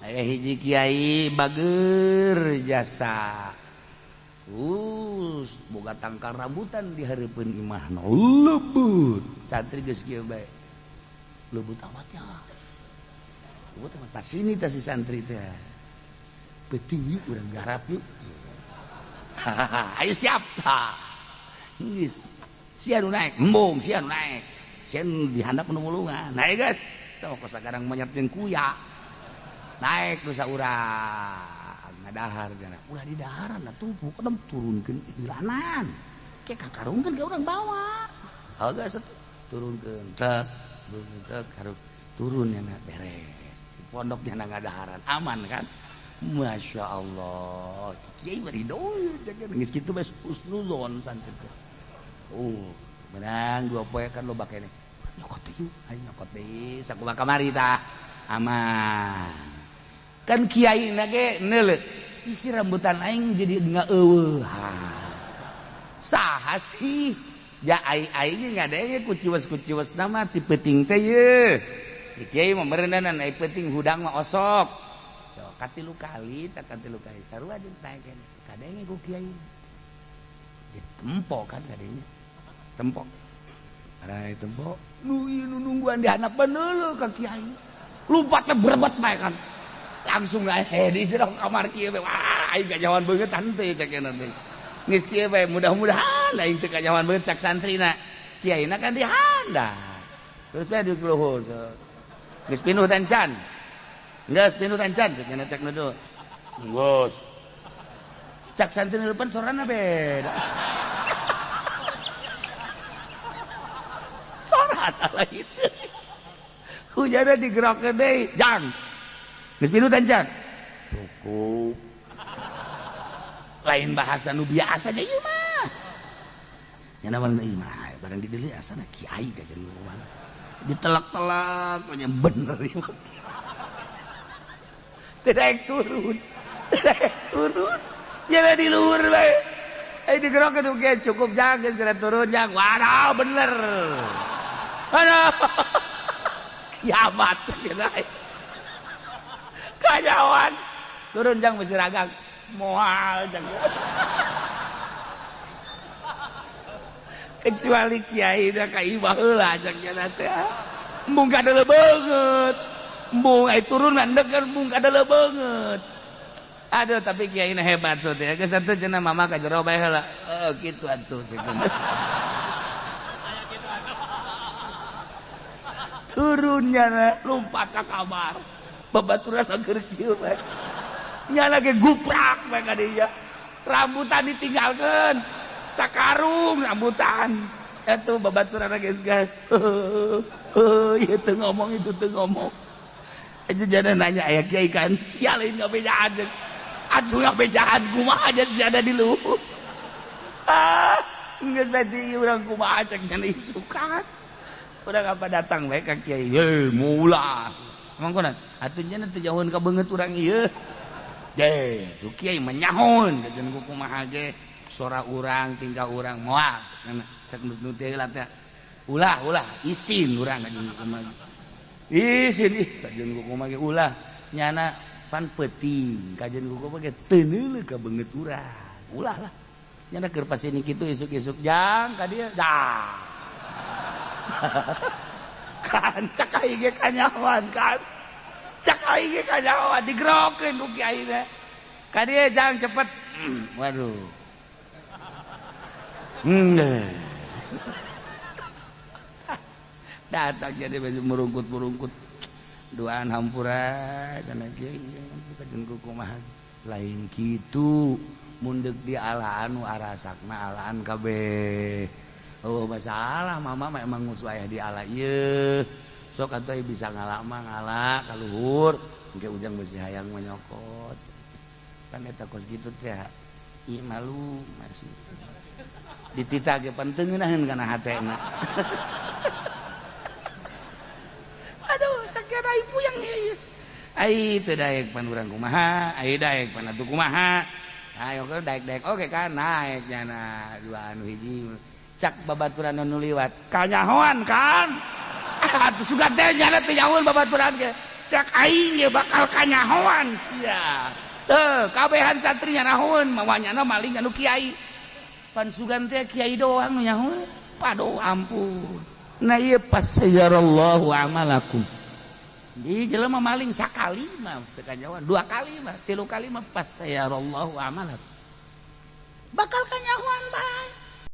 Aya hiji kiai bager jasa. Us boga tangkal rambutan di hareupeun imahna. Lebut. Santri geus kieu bae. Lebut amatnya. Lebut amat pas ini tah si santri teh. Peuting yuk urang garap yuk. Ayo siap. Geus. Sia nu naek, embung sia nu naek. Sia nu dihandap nu mulungan. Naik geus. Tah kos sakarang monyet jeung kuya. Naik nu saurang ngadahar cenah. Ulah di daharan atuh pokona turunkeun ilanan. Ke kakarungkeun ka urang bawa. Geus atuh turunkeun tek, turun tek hareup turun nya beres. Di pondok nya ngadaharan aman kan? Masya Allah. Kiai mah ridoy cek geus kitu bae husnuzon santri teh. Menang dua poe kan loba keneh. Nyokot deui, ayo nyokot deui sakumaha kamari tah. Aman. Kan kiai na ge neuleuh isi rambutan aing jadi ngaeuweuh. Saha sih? Ja aing ngadenge kuciwes-kuciwes nama ti peuting teh ye. Kiai mah meureunan ai peuting hudang mah osok. Yo katilu kali tak katilu kali sarua jeung naek keneh. Kadenge ku kiai. Ditempo kan kadenge. Tempo. Arai tempo. Nu ieu nu nungguan di handap beneuleuh ka kiai. Lompatna berebet bae kan. Langsung ae di jero kamar kieu bae. Wah, aing kanyahoan beungeut teu cek teh. Geus kieu bae mudah-mudahan aing teu kanyahoan beungeut cak santrina. Kiaina kan di handap. Terus bae di luhur. Geus pinuh tancan. Geus pinuh tancan cek cek nuduh. Geus. Cak santri depan sorana beda. Sorana lain. Hujana digerokeun deui, jang. Geus pinuh tancan. Cukup. Lain bahasa nu biasa aja ieu mah. Nya mah ieu mah barang dideuleu asana kiai ka jeung urang. Ditelak-telak nya bener ieu mah. Teu daek turun. Teu daek turun. Nya di luhur bae. Eh digerokeun oge cukup jang geus geura turun jang. Waduh bener. Aduh. Kiamat cenah. Kanyawan turun jang mesti ragang moal jang. Kecuali kiai da ka imah heula jang nya teh. Embung kadeuleu beungeut. Embung ai turun mah kan embung kadeuleu beungeut. Aduh tapi kiai na hebat tuh teh. Geus atuh cenah mama ka jero bae heula. Heuh kitu atuh gitu. Turunnya lompat ka kamar. Babaturan keur kieu bae. Nya lagi guprak bae ka dinya. Rambutan ditinggalkeun. Sakarung rambutan. Atuh babaturan geus geus. Heuh, ieu teu ngomong itu teu ngomong. Aja jana nanya aya kiai kan sial ieu ngabejaan. Atuh ngabejaan kumaha aja di luhur. Ah, geus tadi urang kumaha cek nya isukan. Urang apa datang bae ka kiai. Heuh, maulah. Emang kunaon? Atuh nya teu jauheun ka beungeut urang ieu. Deh, tuh kiai mah nyahoeun kajeun kumaha ge sora urang tingkah urang moal. Cek nu teh heula teh. Ulah, ulah isin urang kajeun kumaha. Isin ih kajeun kumaha ge ulah. Nyana pan peuting kajeun kumaha ge teu neuleuh ka beungeut urang. Ulah lah. Nyana keur pasini kitu isuk-isuk jang ka dieu. Dah. Kan cak aing ge kanyahoan kan. Cak aing ge kanyahoan digerokeun ku kiai teh. Ka dieu jang cepet. Waduh. Datang jadi baju merungkut-merungkut. Duaan hampura kana kiai kajeun kumaha. Lain kitu mundek di alaan nu arasakna alaan kabeh. Oh masalah mama mah emang musuh ayah di ala ieu. Sok atuh bisa ngala mah ngala ka luhur, engke ujang beusi hayang mah nyokot. Kan eta kos kitu teh ieu malu masih. Dititah ge pan teu ngeunaheun kana hatena. Aduh sakieu ai puyeng ieu. Ai teu daek pan urang kumaha, ai daek pan atuh kumaha. Ayo ke daek-daek oke kan naik nyana dua anu hiji. Cak babaturan nu liwat kanyahoan kan. Atuh sugan teh nyana teh nyahoan babaturan ge. Cak aing ge bakal kanyahoan sia. Teu kabehan santri nyanahoan, mawa nyana maling anu kiai. Pan sugan teh kiai doang nu nyahoan. Paduh ampun. Nah ieu fasayarallahu amalakum. Di jelema maling sakali mah teu kanyahoan, dua kali mah, tilu kali mah fasayarallahu amalakum. Bakal kanyahoan bae.